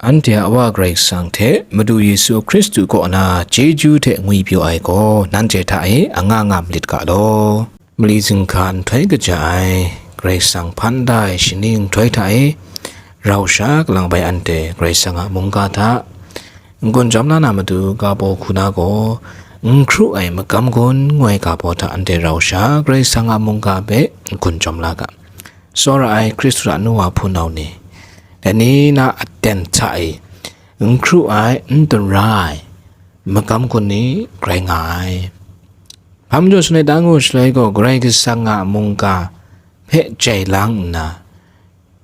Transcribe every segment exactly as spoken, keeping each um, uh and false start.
Anhte a Wa Karai Kasang hte Madu Yesu Hkristu kaw na chyeju hte ngwipyaw ai gaw nanhte hta e anga nga malit ga law. Mali zinghka nhtoi kaja ai, Karai Kasang hpan da ai shaning nhtoi hta e rau sha kalang bai anhte Karai Kasang a mungga hta n-gun jawm la na matu ga baw hku na gaw, n hkru ai magam gun ngoi ga baw hta anhte rau sha Karai Kasang a mungga hpe n-gun jawm la ga. Tsawra ai Hkristu a nu wa hpunau ni, dai ni na aten hta e n hkru ai, n tara ai magam gun ni rai nga ai. Hpa majaw shaloi da ngu shaloi gaw, Karai Kasang a mungga hpe jai lang nna,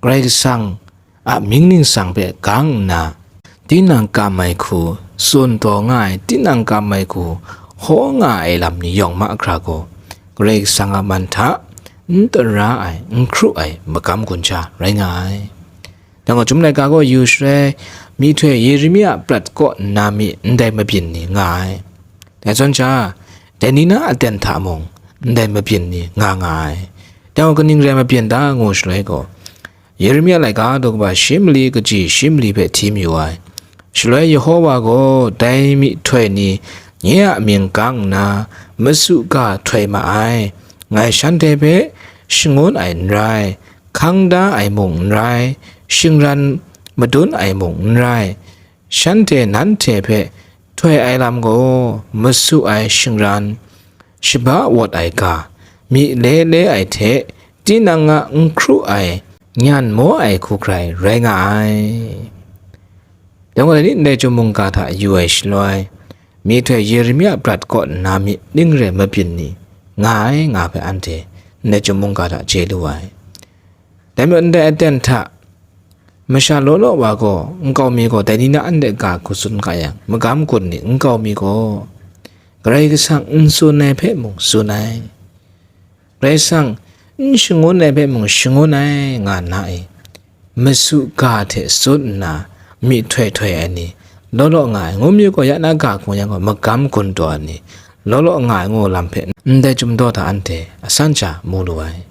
Karai Kasang a mying ningsang hpe gang nna, tinang kam ai hku tsun taw nga ai, tinang kam ai hku hkaw nga ai lam ni yawng mahkra gaw, Karai Kasang a man hta n tara ai, n hkru ai magam gun sha rai nga ai. Dang gaw, Chyum laika gaw yu shaloi, myihtoi Yeremia prat kaw nna mi ndai mabyin ni nga ai. Dai zawn sha, dai ni na aten hta mung ndai mabyin ni nga nga ai. Dang gaw, kaning rai mabyin ta ngu shaloi gaw, Yeremia laika daw kaba shi mali kaji shi mali hpe hti mayu ai. Shaloi Yehova gaw, dai myihtoi ni nye a mying gang nna, masu ga htoi ma ai. Ngai shanhte hpe shangun ai n rai, hkang da ai mung n rai, shingran madun ai mung n rai, shanhte nanhte hpe htoi ai lam gaw, masu ai shingran, shaba wawt ai ga, myi le le ai hte, tinang a n hkru ai, nyan maw ai hku hkrai rai nga ai. Dai gaw, dai ni ndai chyum mungga hta yu ai shaloi, myihtoi Yeremia prat kaw nna mi ning rai mabyin ni nga ai nga hpe anhte ndai chyum mungga hta chye lu ai. Dai majaw, ndai aten hta masha law law wa gaw, nkau mi gaw dai ni na anhte ga hku tsun ga yang, magam gun ni nkau mi gaw, Karai Kasang n tsun ai hpe mung tsun ai, Karai Kasang n shangun ai hpe mung shangun ai nga nna e, masu ga hte tsun nna myihtoi htoi ai ni law law nga ai, ngu mi gaw, ya na ga hku yang gaw, magam gun taw ai ni law law nga ai ngu lam hpe ndai chyum daw hta anhte asan sha mu lu ai.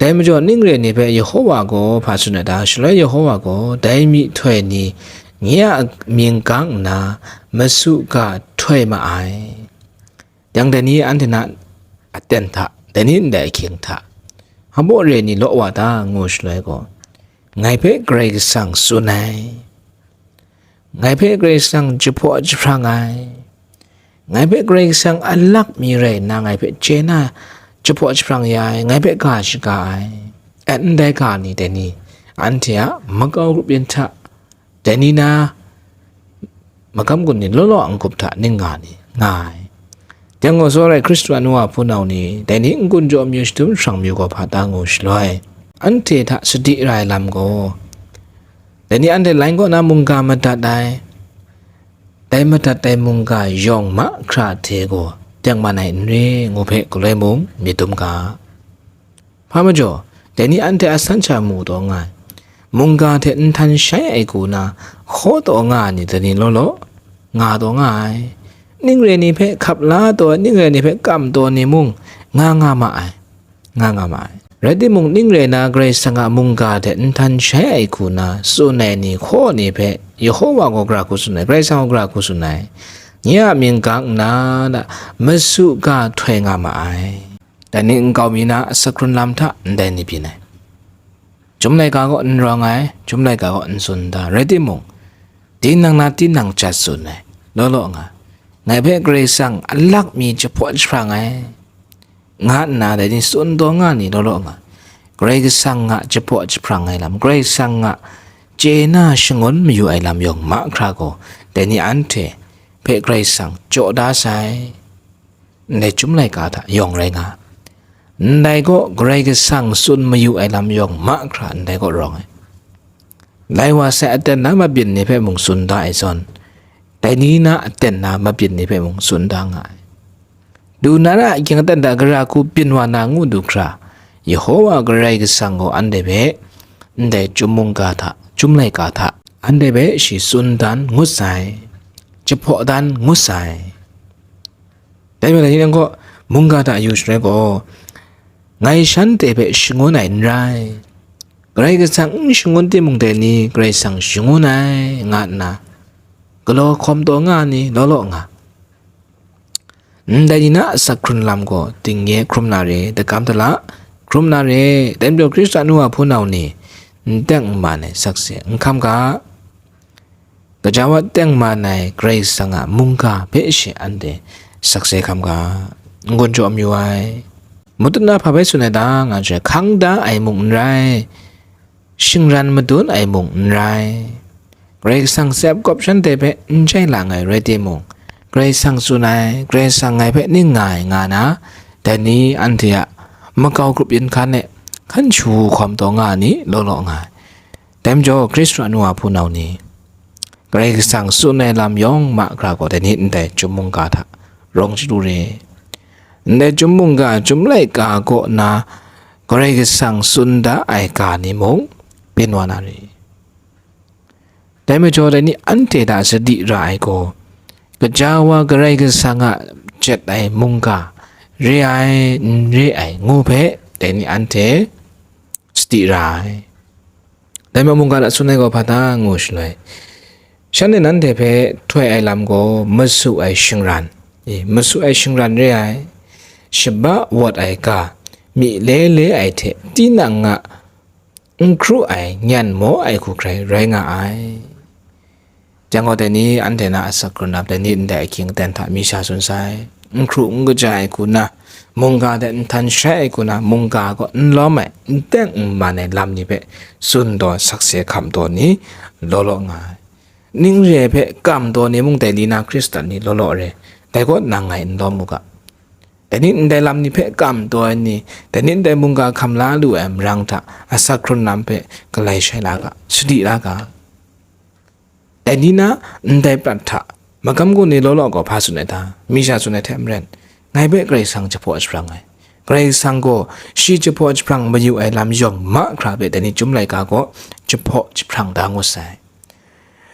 Dai majaw, ning re ni hpe Yehova gaw hpa tsun ai ta? Shaloi Yehova gaw dai myihtoi ni nye a mying gang nna masu ga htoi ma ai. Yang dai ni anhte na aten hta, dai ni ndai ahkying hta, hpa baw re ni law wa ta ngu shaloi gaw, ngai hpe Karai Kasang tsun ai, ngai hpe Karai Kasang jahpaw jahprang ai, ngai hpe Karai Kasang a lak mi rai nna ngai hpe chye na jahpaw jahprang ya ai, ngai hpe ga shaga ai, ndai ga ni dai ni anhte a makau grup yin hta, dai ni na magam gun ni law law n-gup hta ning nga ni nga ai. Dai gaw, tsawra ai Hkristu a nu wa hpunau ni, dai ni n-gun jaw mayu, shadum jahprang mayu gaw hpa ta ngu shaloi, anhte hta sadi ra ai lam gaw, dai ni anhte lain kaw na mungga madat ai, dai madat ai mungga yawng mahkra hte gaw tengman ai n re ngu hpe galoi mung myit dum ga. Hpa majaw, dai ni anhte a san sha mu taw nga ai, mungga hte nhtan shai ai hku na hkaw taw nga ai ni dai ni law law nga taw nga ai. Ning re ni hpe hkap la taw ai, ning re ni hpe kam taw ni mung nga nga ma ai, nga nga ma ai. Rai timung, ning re na Karai Kasang a mungga hte nhtan shai ai hku na tsun ai ni hkaw ni hpe Yehova gaw gara hku tsun ai, Karai Kasang gaw gara hku tsun ai, nye a mying gang nna da, masu ga htoi nga ma ai. Dai ni nkau mi na asak hkrun lam hta ndai ni byin ai. Chyum laika gaw n rawng ai, chyum laika gaw n tsun da, rai timung, tinang na tinang chyat tsun ai, law law nga, ngai hpe Karai Kasang a lak mi jahpaw jahprang ai, nga nna dai ni tsun taw nga ni law law nga, Karai Kasang a jahpaw jahprang ai lam, Karai Kasang a chye na shangun mayu ai lam yawng mahkra gaw, dai ni anhte hpe Karai Kasang jaw da sai. Ndai chyum laika hta yawng rai nga. Ndai gaw Karai Kasang tsun mayu ai lam yawng mahkra ndai gaw rawng ai. Lai wa sai aten na mabyin ni hpe mung tsun da ai zawn, dai ni na aten na mabyin ni hpe mung tsun da nga ai. Du na ra a ahkying aten hta gara hku byin wa na ngu du hkra, Yehova Karai Kasang gaw anhte hpe ndai chyum mungga hta, chyum laika hta, anhte hpe shi tsun dan ngut sai, jahpaw dan ngut sai. Dai majaw, dai ni gaw mungga hta yu shaloi gaw, ngai shanhte hpe shangun ai n rai, Karai Kasang n shangun timung dai ni Karai Kasang shangun ai, nga nna galaw hkawm taw nga ai ni law law nga. Ndai ni na asak hkrun lam gaw dingnye hkrum na re, dakam dala hkrum na re, dai majaw Hkristu a nu a hpunau ni n teng n man ai sakse n hkam ga. Gaja wa teng man ai Karai Kasang a mungga hpe she anhte sakse hkam ga, n-gun jaw amyu ai. Mutut na hpa bai tsun ai ta, nga jai, hkang da ai mung n rai, shingran madun ai mung n rai. Karai Kasang tsep kawp shanhte hpe n jai lang ai rai timung, Karai Kasang tsun ai, Karai Kasang ngai hpe ning nga ai nga na, dai ni anhte a makau grup yin hkan e hkan shu hkawm taw nga ai ni law law nga ai. Dai majaw, Hkristu a nu a hpunau ni, Karai Kasang tsun ai lam yawng mahkra gaw dai ni ndai Chyum mungga hta rawng chyalu re. Ndai Chyum mungga, Chyum laika kaw na Karai Kasang tsun da ai ga ni mung byin wa na re. Dai majaw, dai ni anhte hta sadi ra ai gaw, gaja wa Karai Kasang a jet ai mungga re ai, n re ai ngu hpe, dai ni anhte sadi ra ai. Dai ma mungga hta tsun ai gaw hpa ta ngu shaloi, shanhte nanhte hpe htoi ai lam gaw masu ai shingran, e, masu ai shingran re ai, shaba wawt ai ga, myi le le ai hte tinang a n hkru ai nyan maw ai hku hkrai rai nga ai. Jang gaw, dai ni anhte na asak hkrun lam, dai ni ndai ahkying aten hta mi sha tsun sai, n hkru n kaja ai hku na, mungga hte n htan shai ai hku na, mungga gaw n lawm ai, n teng n man ai lam ni hpe tsun taw sakse hkam taw ni law law nga ai. Ning re ai hpe kam taw ni mung dai ni na Hkristan ni law law re, dai gaw nang ngai n lawm u ga. Dai ni ndai lam ni hpe kam taw ai ni, dai ni ndai mungga hkam la lu ai marang hta asak hkrun lam hpe galai shai la ga, sadi la ga. Dai ni na ndai prat hta magam gun ni law law gaw hpa tsun ai ta? Mi sha tsun ai hte maren, ngai hpe Karai Kasang jahpaw jahprang ai. Karai Kasang gaw shi jahpaw jahprang mayu ai lam yawng mahkra hpe dai ni Chyum laika gaw jahpaw jahprang da ngut sai.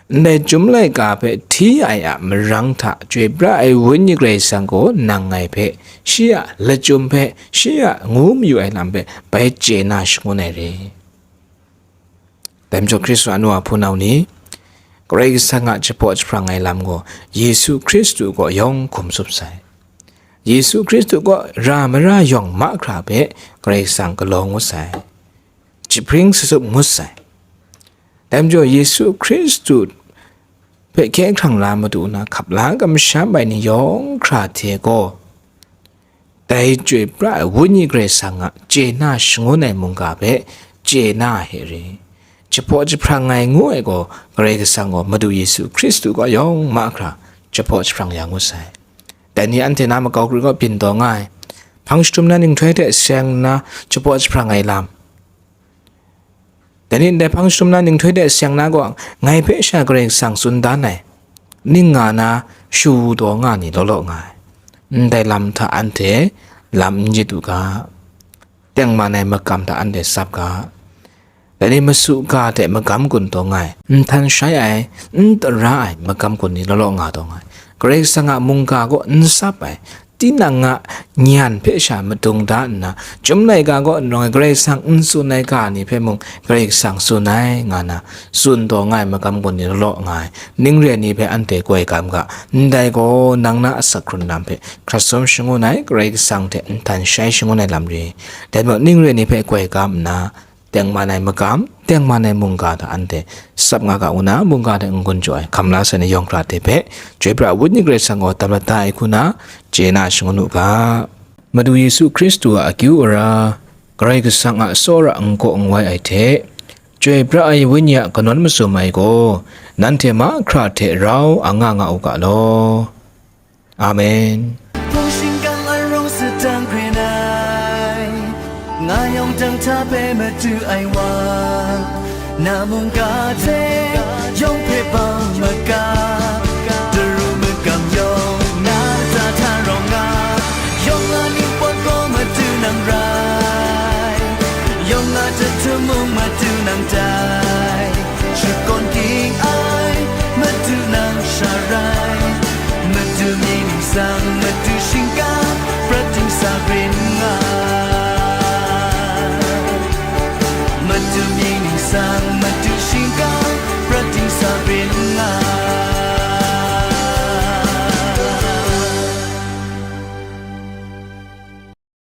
Ndai Chyum laika hpe hti ai a marang hta Chyoi pra ai Wenyi Karai Kasang gaw nang ngai hpe shi a lachyum hpe, shi a ngu mayu ai lam hpe bai chye na shangun ai re. Dai majaw Hkristu a nu a hpunau ni, Karai Kasang a jahpaw jahprang ai lam gaw Yesu Hkristu kaw yawng hkum tsup sai. Yesu Hkristu kaw ra mara yawng mahkra hpe Karai Kasang galaw ngut sai, jahpring sasup ngut sai. Dai majaw Yesu Hkristu hpe hkye hkrang la madu na hkap la kamsham ai ni yawng hkra hte gaw, dai Chyoi pra ai Wenyi Karai Kasang a chye na shangun ai mungga hpe chye na hte re. Jahpaw jahprang ai ngu ai gaw, Karai Kasang gaw Madu Yesu Hkristu kaw yawng mahkra jahpaw jahprang ya ngut sai. Dai ni anhte na makau gru gaw byin taw nga ai. Hpang jahtum na ninghtoi hte seng nna jahpaw jahprang ai lam. Dai ni ndai hpang jahtum na ninghtoi hte seng na gaw, ngai hpe sha Karai Kasang tsun dan ai, ning nga na shu taw nga ni law law nga ai. Ndai lam hta anhte lam n yit u ga, tengman ai makam hta anhte tsap ga, dai ni masu ga hte magam gun taw nga ai, n htan shai ai, n tara ai magam gun ni law law nga taw nga ai. Karai Kasang a mungga gaw n tsap ai, tinang a nyan hpe sha madung da nna, Chyum laika kaw n rawng ai Karai Kasang n tsun ai ga ni hpe mung Karai Kasang tsun ai nga na, tsun taw nga ai magam gun ni law law nga ai, ning re ni hpe anhte koi kam ga, ndai gaw nang na asak hkrun lam hpe hkrat sawm shangun ai Karai Kasang hte n htan shai shangun ai lam re. Dai majaw ning re ni hpe koi kam nna, tengman ai makam, tengman ai mungga hta anhte tsap nga ga ngu na, mungga hte n-gun jaw ai hkam la sai ni yawng hkra hte hpe, Chyoi pra Wenyi Karai Kasang gaw dam lat da ai hku na, chye na shangun u ga. Madu Yesu Hkristu a akyu ara, Karai Kasang a tsawra n kaw n wai ai hte, Chyoi pra ai Wenyi a kanawn masum ai gaw, nanhte mahkra hte rau a nga nga u ga law. Amen. Hpung shingkang a rawng sadang hkren ai, nga yawng dang hta hpe madu ai wa, na mungga hte yawng hpe bang maga, daru magam yawng na lata hta rawng nga, yawng a ningpawt gaw madu nang rai, yawng a jahtum mung madu nang tai, shakawn ging ai madu nang sha rai, madu myi ningsang